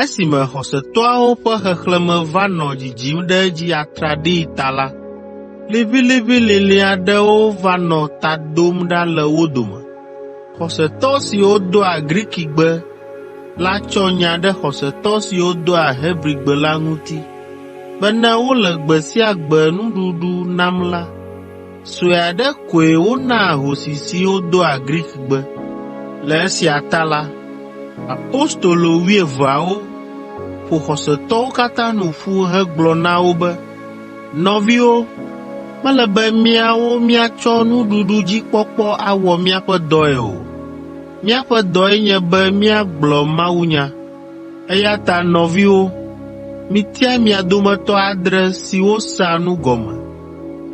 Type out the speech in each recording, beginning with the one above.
Esime xɔsetɔawo ƒe xexlẽme va nɔ dzidzim ɖe edzi atraɖii ta la, liʋĩliʋĩlilĩ aɖewo va nɔ ta dom ɖa le wo dome. Xɔsetɔ siwo doa Grikigbe la tsɔ nya ɖe xɔsetɔ siwo doa Hebrigbe la ŋuti be ne wole gbe sia gbe nuɖuɖu nam la, sue aɖe koe wonaa ahosi siwo doa Grikigbe. Le esia ta la, apostolo wuieveawo ƒo xɔsetɔwo katã nu ƒu hegblɔ na wo be, “Nɔviwo, mele be míawo míatsɔ nuɖuɖudzikpɔkpɔ awɔ míaƒe dɔe o. Míaƒe dɔe nye be míagblɔ mawunya. Eya ta nɔviwo, mitia mia dometɔ adre siwo sea nu gɔme,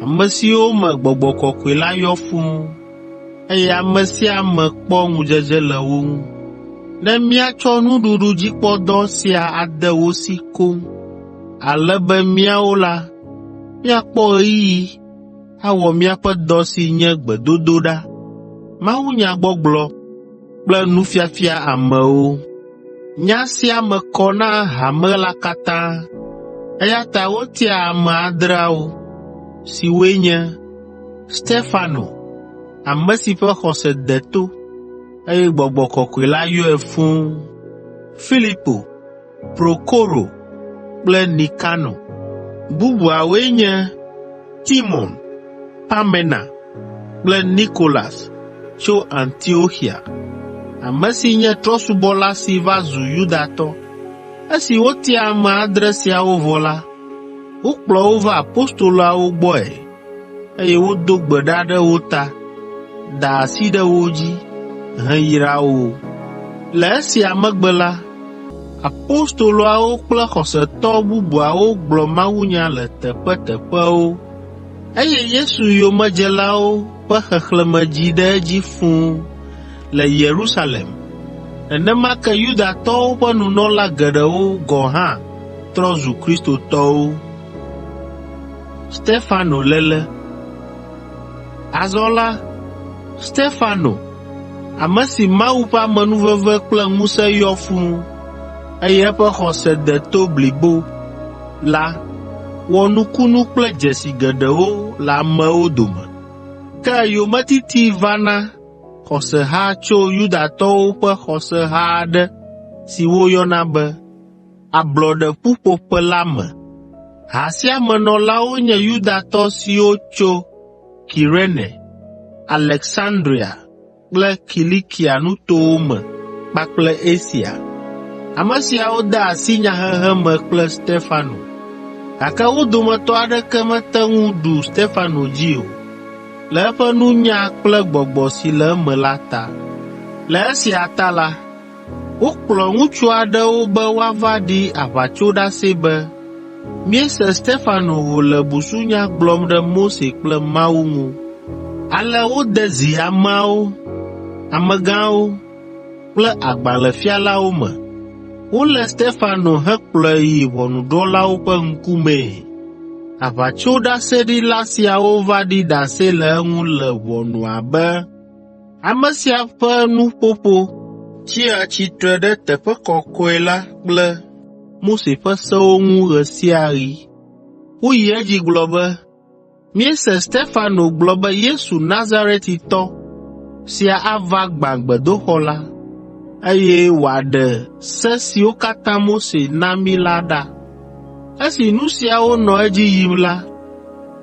ame siwo me Gbɔgbɔ Kɔkɔe la yɔ fũu, eye ame sia ame kpɔ ŋudzedze le wo ŋu, ne míatsɔ nuɖuɖudzikpɔdɔ sia ade wo si koŋ, ale be míawo la, míakpɔ ɣeyiɣi awɔ míaƒe dɔ si nye gbedodoɖa, mawunyagbɔgblɔ kple nufiafia amewo. Nya sia me kɔ na hame la katã, eya ta wotia ame adreawo, siwoe nye: Stefano, ame si ƒe xɔse de to, eye Gbɔgbɔ Kɔkɔe la yɔe fũu, Filipo, Prokoro kple Nikano. Bubuawoe nye Timon, Parmena kple Nikolas tso Antioxia, ame si nye trɔ̃subɔla si va zu Yudatɔ. Esi wotia ame adre siawo vɔ la, wokplɔ wo va apostoloawo gbɔe, eye wodo gbe ɖa ɖe wo ta, da asi ɖe wo dzi, heyra wo. Le esia megbe la, apostoloawo kple xɔsetɔ bubuawo gblɔ mawunya le teƒeteƒewo, eye Yesu yomedzelawo ƒe xexlẽme dzi ɖe edzi fũu le Yerusalem. Nenema ke Yudatɔwo ƒe nunɔla geɖewo gɔ̃ hã trɔ zu Kristotɔwo. Azɔ la, Stefano, ame si Mawu ƒe amenuveve kple ŋusẽ yɔ fũu, eye eƒe xɔse de to blibo la, wɔ nukunu kple dzesi geɖewo le amewo dome. Ke yometiti va na xɔseha tso Yudatɔwo ƒe xɔseha aɖe si woyɔna be Ablɔɖe Ƒuƒoƒe la me. Ha sia me nɔlawo nye Yudatɔ siwo tso Kirene, Aleksandria kple Kilikia nutowo me kpakple Asia. Ame siawo de asi nyahehe me kple Stefano, gake wo dometɔ aɖeke mete ŋu ɖu Stefano dzi o, le eƒe nunya kple gbɔgbɔ si le eme la ta. Le esia ta la, wokplɔ ŋutsu aɖewo be woava ɖi aʋatsoɖase be, “Míese Stefano wòle busunya gblɔm ɖe Mose kple Mawu ŋu.” Ale wode zi ameawo, amegãwo kple agbalẽfialawo me. Wolé Stefano hekplɔe yi ʋɔnudrɔ̃lawo ƒe ŋkumee. Aʋatsoɖaseɖila siawo va ɖi ɖase le eŋu le ʋɔnua be, “Ame sia ƒe nuƒoƒo tsia tsitre ɖe teƒe kɔkɔe la kple Mose ƒe sewo ŋu ɣe sia ɣi.” Woyi edzi gblɔ be, “Míese Stefano gblɔ be Yesu Nazaretitɔ sia ava gbã gbedoxɔ la, eye wòaɖe se siwo katã Mose na mí la ɖa.” Esi nu siawo nɔ edzi yim la,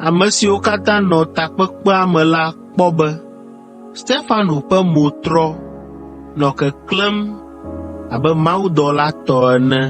ame siwo katã nɔ takpekpea me la kpɔ be Stefano ƒe mo trɔ, nɔ keklẽm abe mawudɔla tɔ ene.